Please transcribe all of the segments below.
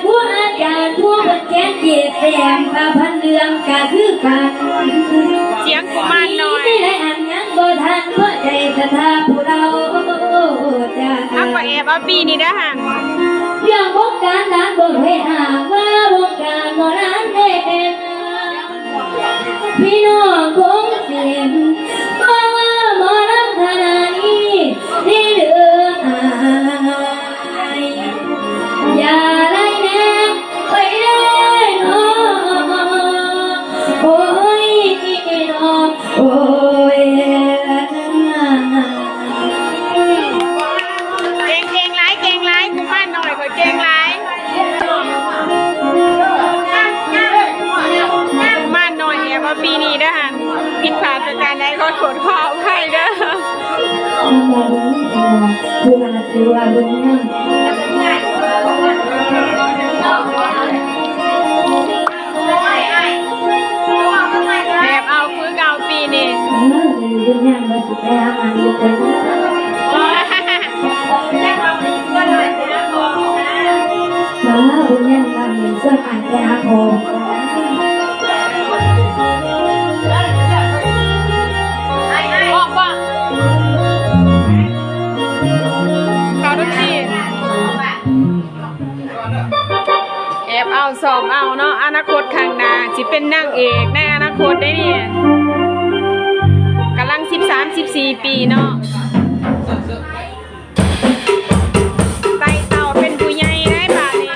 ຜູ້ອາຈານຜູ້ເພິ່ນຂຽນຈີບແຕ້ມ ພະພັນເລື່ອງກະຄືກັນ ສຽງກຸມານນ້ອຍ ມີຫຼາຍອັນຍັງບໍ່ທັນພໍໃຈສັດທາຜູ້ເຖົ້າຈາກ ເຮົາກໍແອບເອົາປີນີ້ເດີຫັ້ນ ເລື່ອງວົງການຫຼານບໍ່ເຄີຍອ້າງວ່າວົງການໝໍລຳເດ້ ພີ່ນ້ອງຄົງສິເຫັນ ບໍ່ວ່າໝໍລຳຄະນະນີ້ດີຫຼືອາຍ ຢ່າໄລ່ແນມຂ້ອຍເດີເນາະ ໂອ້ຍເນາະ ໂອ້ຍ. ເກັ່ງ ເກັ່ງຫຼາຍ ເກັ່ງຫຼາຍ ກຸມານນ້ອຍຂ້ອຍເກັ່ງຫຼາຍ ກຸມານນ້ອຍແອບເອົາປີນີ້ເດີຫັ້ນ ຜິດພາດປະການໃດຂໍໂທດຂໍອະໄພເດີ ແອບເອົາຄືເກົ່າປີນີ້ ເອີ ຢູ່ບຸນຍາມວ່າຊິໄປຫາໝາຢູ່ເພິ່ນ ເອີ ບຸນຍາມວ່າມີສ່ວນອາຍໄປຫາພໍ່ ເຂົ້າທຸກທີ່. ແອບເອົາ ຊອມເອົາເນາະ ອະນາຄົດຂ້າງໜ້າ ຊິເປັນນາງເອກໃນອະນາຄົດເດ້ນີ້ ກຳລັງສິບສາມ ສິບສີ່ປີເນາະ ໄຕ່ເຕົ້າເປັນຜູ້ໃຫຍ່ໄດ໋ບາດນີ້.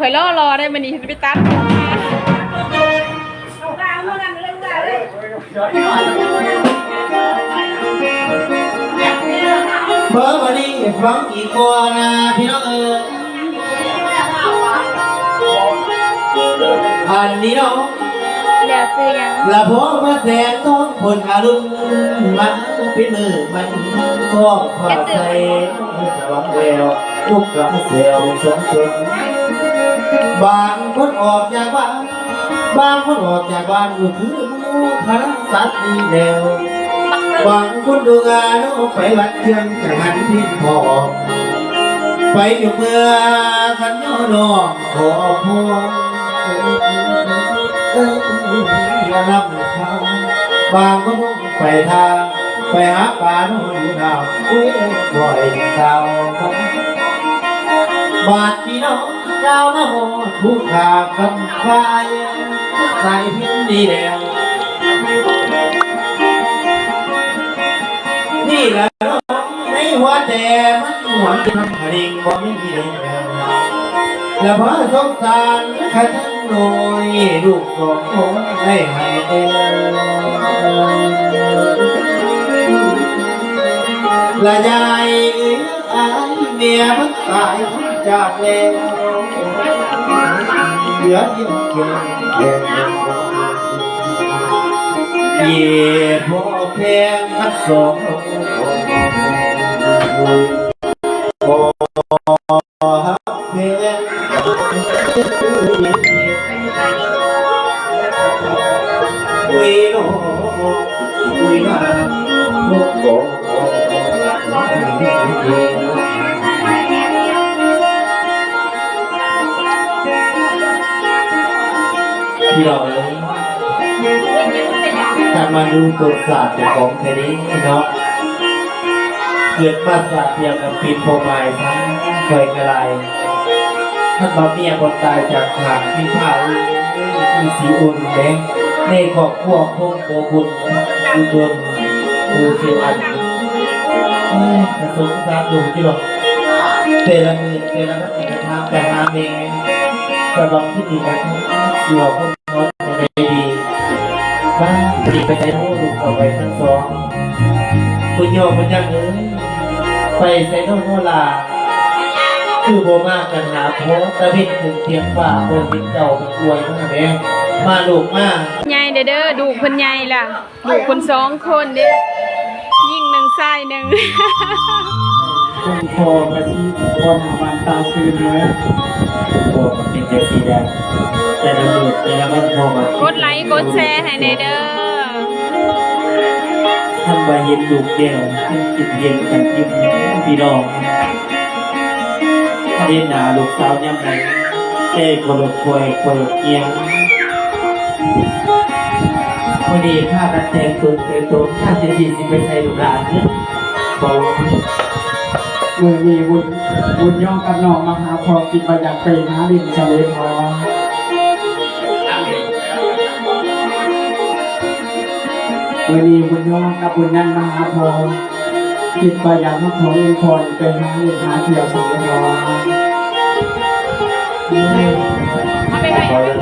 ຂ້ອຍລໍໆ ໄດ້ມື້ນີ້ຊິໄປຕັດ. ເບິ່ງບັດນີ້ຟັງອີກກ່ອນນະ ພີ່ນ້ອງເອີຍ ອັນນີ້ເນາະ ແລ້ວຊື່ຫຍັງ? ລະພໍພະແສງທອງພົ້ນອະລຸນ ມາເປັນມື້ໃໝ່ ທ້ອງຟ້າໃສສະຫວ່າງແວວ ນົກກາແຊວສອງຊົນ ບາງຄົນອອກຈາກບ້ານ ບາງຄົນອອກຈາກບ້ານກໍຄືໝູ່ຄະນະສັດນີ້ແລ້ວ ບາງຄົນດູງານອກໄປວັດເຄື່ອງຈັງຫັນເຫັນພໍ່ອອກ ໄປຢູ່ເມືອງຄັນຍອນອກຂໍພອນ ເອີ ນຳທາງ ບາງຄົນໄປທາງ ໄປຫາປານອນຢູ່ນ້ຳ ໂອ້ຍ ບໍ່ເຫັນດາວ ບາດນີ້ນ້ອງ ກ້າວມາຮອດພູຜາຄຳໄຟ ສາຍພິນນີ້ແລ້ວ ນີ້ລະເນາະ ໃນຫົວແຕ່ມັນຫວນຄຳຄະເດັງບໍ່ມີແລ້ວ ລະພາສົງສານຄັນຍັງນ້ອຍ ລູກສອງຄົນໄດ້ໃຫ້ແຕ່ ລະຍາຍເອີຍ ອາຍ ແມ່ມັນຕາຍພັນຈາກແລ້ວ ເຫຼືອພຽງແກ່ແຕ່ເຫດພໍ່ແພງທັງສອງ ພໍ່ຮັກແພງ ອຸຍໂນ ອຸຍນາ ໂນໂກ ພີ່ນ້ອງເອີຍ ກະມາດູຕົນຊາດເປັນຂອງແທ້ເດ້ເນາະ ເກີດມາຊາດດຽວກັນເປັນພໍ່ໝ້າຍຊະ ຂ້ອຍກະໄດ້ ຄັນວ່າເມຍບໍ່ຕາຍຈາກຂ້າ ພີ່ພາເອີຍ ຄືຊິອຸ່ນແດ່ ໃນຄອບຄົວຄົງບໍ່ບຸນອຸດົນ ຜູ້ເສຍອັນ ໂອ້ຍ ກະສົງສານລູກຢູ່ດອກ ແຕ່ລະມື້ແຕ່ລະວັນກະຖາມໄປຫາແມ່ ກະຫວັງທີ່ດີກະ ຊິເວົ້າຄວາມ ສະບາຍດີ ມາ ຊິໄປໃສເນາະ ລູກເຕົ້າໄປທັງສອງ ບຸນຍອດບຸນຍັງເອີຍ ໄປໃສເນາະ ໂນລາ ຄືບໍ່ມາກັນຫາພໍ່ ຕາເວັນຂຶ້ນຕຽງຟ້າ ບໍ່ເຫັນເຈົ້າເປັນອວຍມາແດ່ ມາລູກມາ ໃຫຍ່ແດ່ເດີ ລູກເພິ່ນໃຫຍ່ລະ. ລູກເພິ່ນສອງຄົນເດ້ ຍິງໜຶ່ງຊາຍໜຶ່ງ ຄົນພໍ່ກະຊິບໍ່ໜ້າບານຕາຊື່ນເລີຍ ພໍ່ກະເປັນຈັ່ງຊີ້ແຫຼະ ແຕ່ລະມື້ແຕ່ລະວັນພໍ່ກະ ກົດໄລກົດແຊໃຫ້ແດ່ເດີ ຄັນວ່າເຫັນລູກແລ້ວ ຄັນຄິດເຫັນກັນອີກພີ່ນ້ອງ ຄັນເຫັນໜ້າລູກສາວຍາມໃດ ແຕ່ກໍລົດຄອຍ ຄອຍເອີຍ ມື້ນີ້ພາກັນແຕ່ງຕົນແຕ່ງຕົນ ມາຈັ່ງຊີ້ຊິໄປໃສລູກຫຼານເອີຍ ບໍ່ ມື້ນີ້ບຸນ ບຸນຍອງກັບນ້ອງມາຫາພໍ່ ຄິດວ່າຢາກໄປຫາຫຼິ້ນຊະເລພໍ່ ມື້ນີ້ບຸນຍອງກັບບຸນຍັງມາຫາພໍ່ ຄິດວ່າຢາກພັກຜ່ອນເພັກຜ່ອນ ໄປຫາຫຼິ້ນຫາທ່ຽວຊະເລພໍ່ ເອີຍ ເອົາເລີຍ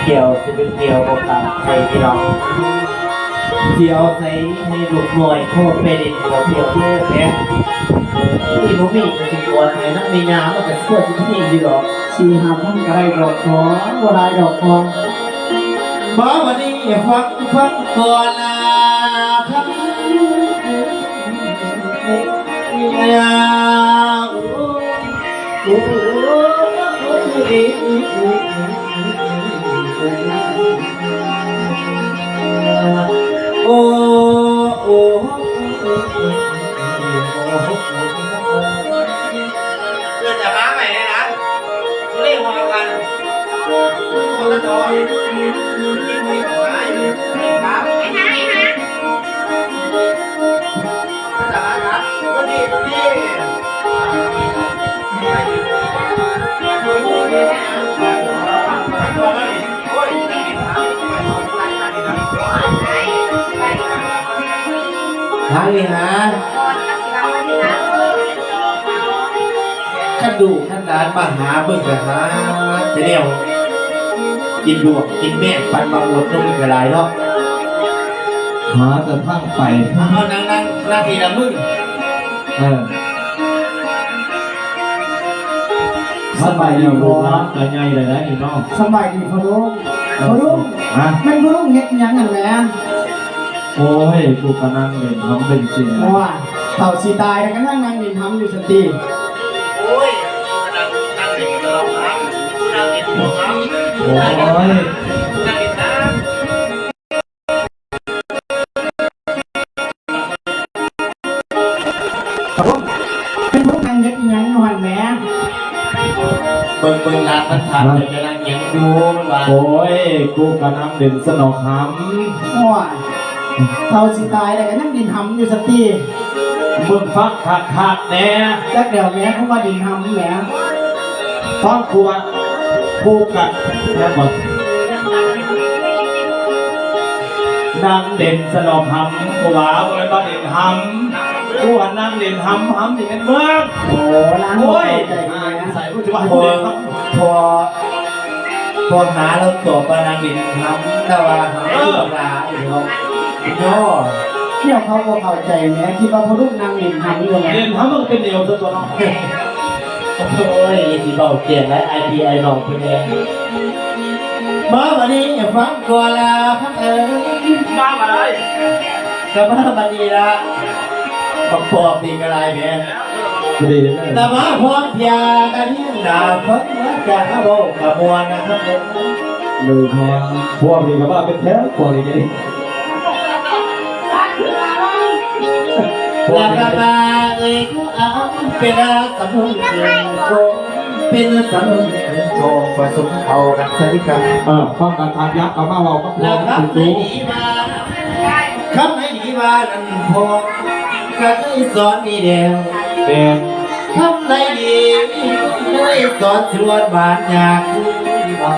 ທ່ຽວຊິໄປທ່ຽວບໍ່ຕາມໃຜພີ່ນ້ອງ ຊິເອົາໃສໃຫ້ລູກນ້ອຍພໍ່ໄປຫຼິ້ນ ເອົາທ່ຽວເດີແພງ ມີບໍ່ມີກະຊິກວດໃຫ້ນຳແມ່ຍ່າ ມັນກະຊິພໍຊິມີຢູ່ດອກ ສີ່ຫ້າພັນກະໄດ້ດອກພໍ່ ບໍ່ຫຼາຍດອກພໍ່ ມາບັດນີ້ຟັງ ຟັງກ່ອນນະ ໂອ້ ໂອ້ ເກີດຈາກມາໃໝ່ເລີຍນະ ເລກຫົວກັນ ຫົວກັນດອກ ຍິງໄປກັນມາຢູ່ ໄປຫາ ໄປຫາ ຫາເລີຍຫາ ຄັນ ລູກຄັນຫຼານມາຫາເບິ່ງກະຫາແຕ່ແນວກິນລວກກິນແມງ ປັ່ນມາອວດນົມກະຫຼາຍເນາະ ຫາແຕ່ທາງໄປ. ເອົາ ນັ່ງ ນັ່ງ ນັ່ງນີ້ລະມຶງ. ເອີ ສະບາຍດີພໍ່ ກະໃຫຍ່ແລ້ວໄດ໋ນີ້ເນາະ. ສະບາຍດີພໍ່ລຸງ. ເອີ ພໍ່ລຸງ ຮະ ແມ່ນພໍ່ລຸງເຮັດອີ່ຫຍັງຫັ້ນແຫຼະ? ໂອ້ຍ ກູກະນັ່ງຫຼິ້ນຫຳຫຼິ້ນຊິງ. ໂອ້ຍ ເຖົ້າຊິຕາຍແລ້ວກະຍັງນັ່ງຫຼິ້ນຫຳຢູ່ຊັ້ນຕິ. ໂອ້ຍ ນັ່ງຫຼິ້ນຫຳ ນັ່ງຫຼິ້ນຫຳ ໂອ້ຍ ນັ່ງຫຼິ້ນຫຳ. ເປັນພວກນັ່ງເຮັດອີ່ຫຍັງຢູ່ຫັ້ນແໝ? ເບິ່ງ ເບິ່ງລານມັນຖາມ ເຈົ້າຈະນັ່ງຫຍັງຢູ່ ມັນວ່າ. ໂອ້ຍ ກູກະນັ່ງຫຼິ້ນສະໜອກຫຳ. ໂອ້ຍ ເຖົ້າຊິຕາຍແລ້ວກະຍັງຫຼິ້ນຫຳຢູ່ຊັ້ນຕິ. ເບິ່ງຟັງຄັກໆແດ່. ຈັກແລ້ວແໝ ຄຳວ່າຫຼິ້ນຫຳແໝ. ຟັງກູວ່າ ກູກະ ແມ່ນບໍ່? ນັ່ງຫຼິ້ນສະໜອກຫຳ ກູວ່າບໍ່ແມ່ນວ່າຫຼິ້ນຫຳ ກູວ່ານັ່ງຫຼິ້ນຫຳ ຫຳນີ້ແມ່ນເມືອງ. ໂອ້ ລາວບໍ່ເຂົ້າໃຈແໝ. ໂອ້ຍ ໃສ່ ກູຈະວ່າໃຫ້ເຂົາ ພໍ ພໍຫາລາວຕອບວ່ານັ່ງຫຼິ້ນຫຳ ແຕ່ວ່າຫຳ ເອີ ຄືວ່າອີ່ເນາະ ເນາະ. ດຽວເຂົາບໍ່ເຂົ້າໃຈແໝ ຄິດວ່າພໍ່ລຸງນັ່ງຫຼິ້ນຫຳຢູ່ແຫຼະ. ຫຼິ້ນຫຳມັນເປັນແນວຊັ້ນຕົວະເນາະ. ໂອ້ຍ ຊິເວົ້າແກ່ງຫຼາຍ ອາຍພີ່ອາຍນ້ອງເພິ່ນແດ່. ມາບັດນີ້ຟັງກ່ອນລະພັກເອີຍ ມາບັດໃດ ກະມາບັດນີ້ລະ ບັກປອບນີ້ກະຫຼາຍແດ່. ກະມາພ້ອມພຽກະຍິນໜ້າຟັງ ຈະເວົ້າກະມ່ວນນະຄັບເດີ. ໂດຍ ພວກນີ້ກະວ່າເປັນແຖວ ພວກນີ້ກະດີ. ລະກະມາເອີຍ ເປັນສະໜຸນຂຶ້ນໂກ ເປັນສະໜຸນຂຶ້ນໂກ ປະສົມເຂົ້າກັນໃສ່ກັນ. ເອີ ຄວາມກັນທານຍັບເຂົ້າມາເວົ້າກັບພວກນີ້ສູງ. ຄຳໃດດີວ່ານັ້ນພໍ່ ກະເຄີຍສອນນີ້ແລ້ວ. ແມ່ນ. ຄຳໃດດີເຄີຍສອນ ຊວນຫວານຢາກຄືວ່າ